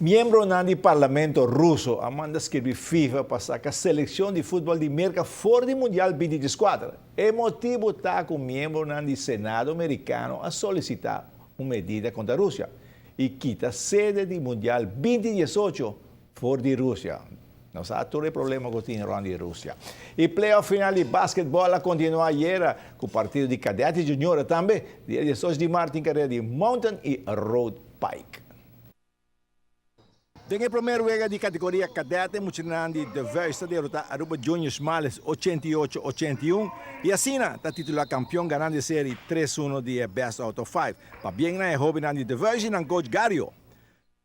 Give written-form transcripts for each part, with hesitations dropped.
Miembronan di Parlamento Ruso a manda skirbi FIFA pa saka selekshon di futbòl di Merka for di Mundial 2014. E motibu ta ku miembronan di Senado Merikano a solisitá un medida kontra Rusia i kita sede di Mundial 2018 for di Rusia. Nos sa tur e problema ku tin rònt di Rusia. E playoff final di basketbòl a kontinuá ayera ku partido di kadèt i junior tambe dia 18 di mart tin karera di mountain i road bike. Den e promé wega di kategoria kadèt e muchanan di De Vuist ta derotá Aruba Juniors Males 88, 81 i asina ta titulá kampion ganando e seri 3 uno di e best out of five. Pabien na e hóbennan di De Vuist i nan coach Gario.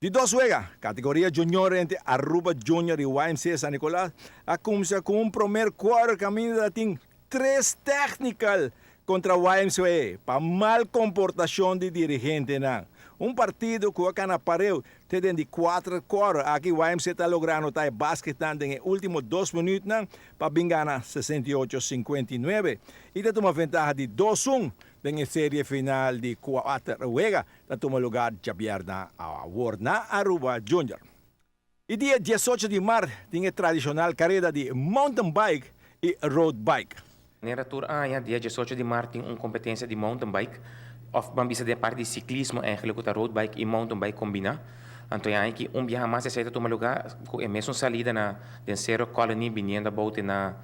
Di dos wega, kategoria junior entre Aruba Junior i YMCA San Nicolas a kumsa ku un promer quarter kaminda ta tin tres technical kontra YMCA pa mal komportashon di dirigentenan. Un partido ku a kana pareu te den di kuater quarter. Aki YMCA ta logra anota e basketnan den e ultimo dos minütnan pa bin gana 68, 59 i ta tuma ventaha di dos un den e serie final di kuater wega. Ta tuma lugar djabièrnè awor na Aruba Junior. E dia 18 di mart tin e tradishonal kareda di mountain bike i road bike. Manera tur aña, dia 18 di mart tin un kompetensia di mountain bike, òf ban bisa den parti di siklismo eigenlijk ku ta road bike i mountain bike kombiná. Anto e aña aki un biaha mas esei ta tuma lugar ku e mesun salida na den Cerro Colony biniendo abou te na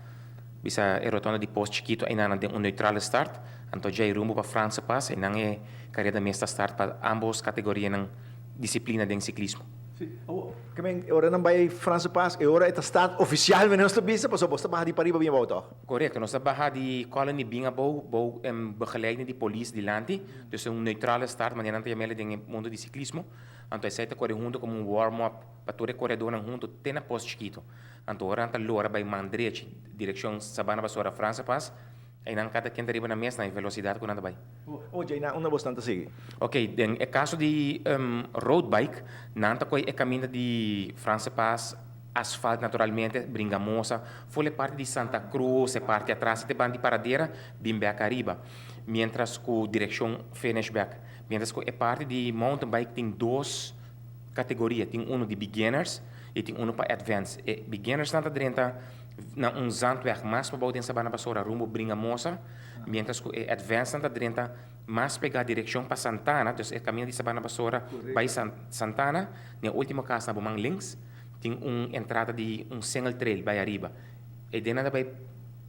bisa e rotonda di Pos Chikito einan den un neutrale start. Anto djei rumbo pa Franse Pas einan e Kareda mes ta start pa ambos kategorianan disiplina den siklismo. Si, awor, ke men e ora nan bai Franse Pas, e ora e ta start ofisialmente nos ta bisa, pasobra bos ta baha di pariba bin abou tòg? Korekto, nos ta baha di Colony bin abou, bou begeleiding di polis dilanti, dus un neutrale start manera nan ta yam'el den e mundo di siklismo. Anto esei ta kore hunto komo un warm up pa tur e koredónan hunto te na Pos Chikito. Anto ora nan ta lora bai man drechi direkshon Sabana Basora Franse Pas, Einan kada ken ta riba nan mes na e velosidat ku nan ta bai. O djei unda bosnan ta sigui? Ok, den e kaso di road bike, nan ta kohe e kaminda di Franse Pas, asfalt naturalmente, Bringamosa, ful e parti di Santa Cruz, e parti atras te ban di Paradera, bin bek ariba. Mientras ku direkshon finish bek. Mientras ku e parti di mountain bike tin dos kategoria, tin unu di beginners i tin unu pa advance. E beginners nan ta drenta na un zandweg mas pabou den Sabana Basora rumbo Bringamosa, mientras ku e advance nan ta drenta mas pegá direkshon pa Santana, dus e kaminda di Sabana Basora bai Santana, na e ultimo kas na bo man links tin un entrada di un single trail bai ariba. E den nan ta bai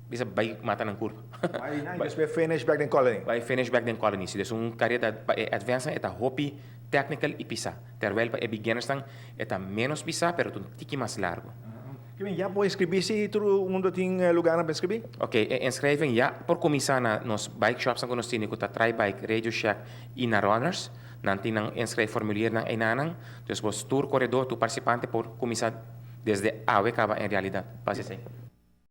bisa bai mata nan kurpa. Bai nan i despues finish bek den Colony. Bai finish bek den Colony, si. Dus un kareda pa e advance nan e ta hopi technical i pisá, terwijl pa e beginners nan e ta menos pisá pero ta un tiki mas largu. Kevin, ya por inscribí si tur mundo tin lugarnan pa inscribí? Ok, e inschrijving ya por cuminsa na nos bike shopsnan cu nos tene cu ta Tribike, Radio Shack y na Runners. Nan tin nan inschrijfformuliernan eynanan. Dus bos tur coredor, tur participante por cuminsa desde awe caba en realidad. Pasa esey.